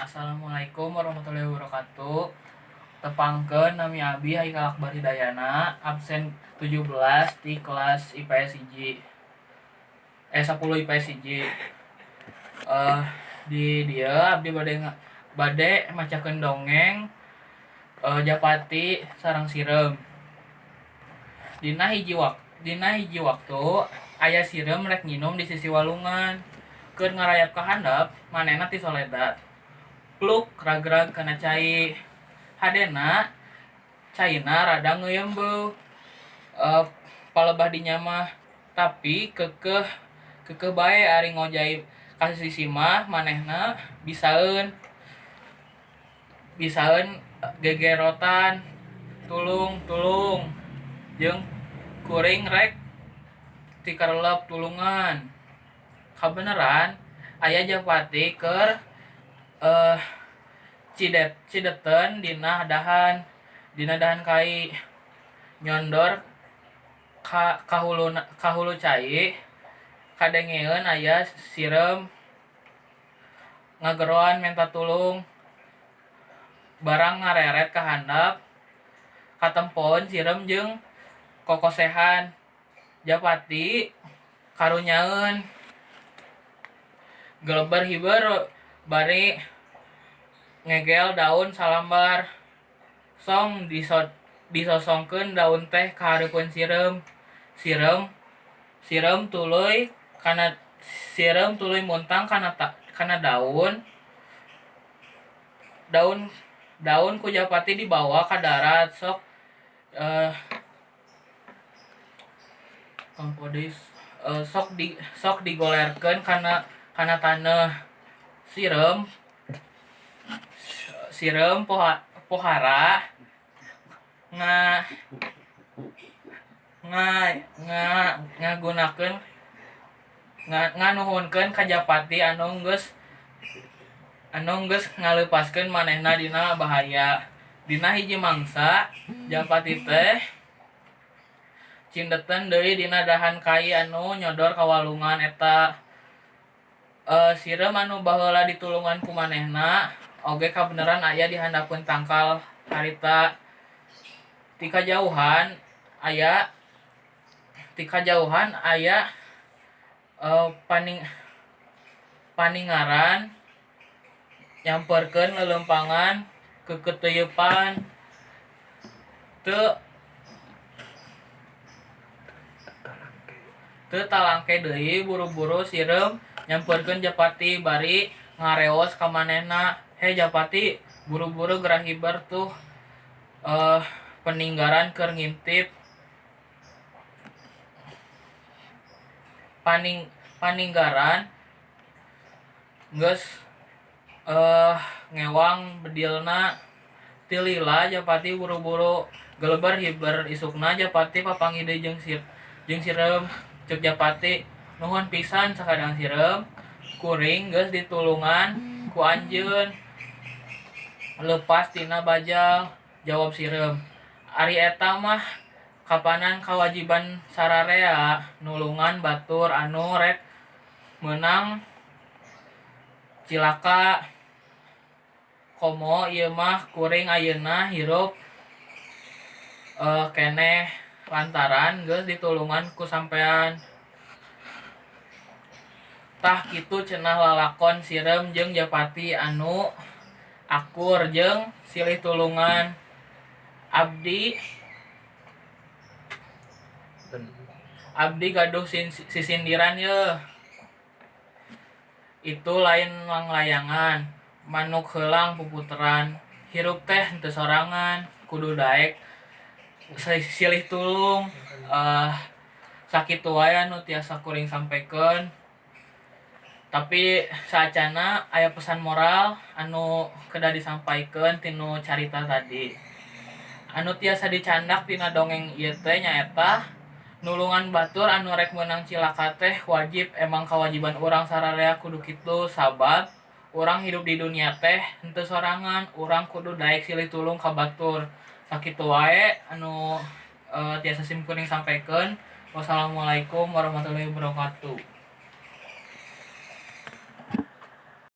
Assalamualaikum warahmatullahi wabarakatuh. Tepangkeun, nami abi Haikal Akbar Hidayana, absen 17 di kelas IPS 1. Eh, 10 IPS 1. Di dieu abdi bade macakeun dongeng Japati sareng Sireum. Dina hiji waktu aya sireum rek nginum di sisi walungan. Keur ngarayap ka handap, manehna tisoledat. Pluk, ragrag kana cai. Hadena caina rada ngeuyeum palebah dinya mah, tapi keukeuh keukeuh bae ari ngojay ka sisi mah manehna bisaeun bisaeun gegerotan, "Tulung, tulung," jeung "Kuring rek tikarelep, tulungan." Kabeneran aya Japati keur cideteun dina dahan kai, nyondor ka hulu cai, kadengeeun aya sireum ngageroan menta tulung. Barang ngareret ka handap, katempoeun sireum jeung kokosehan. Japati karunyaeun, geleber hiber bari ngegel daun salambar. Song disosongkeun daun teh ka hareupeun sireum. Sireum tuluy muntang kana daun. Daun ku Japati dibawa ka darat, sok sok digolerkeun kana taneuh. Sireum pohara nga nga nga ngagunakeun nganuhunkeun ka Japati anu geus ngaleupaskeun manehna dina bahaya. Dina hiji mangsa, Japati teh cindeteun deui dina dahan kai anu nyodor ka walungan eta. Sireum anu baheula ditulungan ku manehna oge kabeneran aya di handapeun tangkal harita. Ti kajauhan aya paningaran nyamperkeun leuleumpangan keukeuteuyeupan. Teu talangke deui, buru-buru sireum nyamperkeun Japati bari ngareos ka manehna, "He Japati, buru-buru geura hiber tuh peninggaran keur ngintip." Paninggaran geus ngewang bedilna. Ti lila Japati buru-buru geleber hiber. Isukna Japati papanggih deui jeung sireum. Ceuk Japati, "Nuhun pisan, sakadang sireum, kuring geus ditulungan ku anjeun leupas tina bajal." Jawab sireum, "Ari eta mah kapanan kawajiban sararea nulungan batur anu rek meunang cilaka. Komo ieu mah kuring ayeuna hirup keneh lantaran geus ditulungan ku sampean." Tah, kitu cenah lalakon sireum jeung Japati anu akur jeung silih tulungan. Abdi gaduh sisindiran yeuh. Itu lain langlayangan, manuk heulang puputeran. Hirup teh henteu sorangan, kudu daek silih tulung. Sakitu wae anu tiasa kuring sampekeun. Tapi saacana aya pesan moral anu kedah disampaikeun tinu carita tadi. Anu tiasa dicandak tina dongeng ieu teh nyaeta nulungan batur anu rek meunang cilaka teh wajib, emang kawajiban urang sararea kudu kitu, sabab urang hidup di dunia teh henteu sorangan, urang kudu daek silih tulung ka batur. Sakitu wae anu tiasa simkuring sampekeun. Wassalamualaikum warahmatullahi wabarakatuh.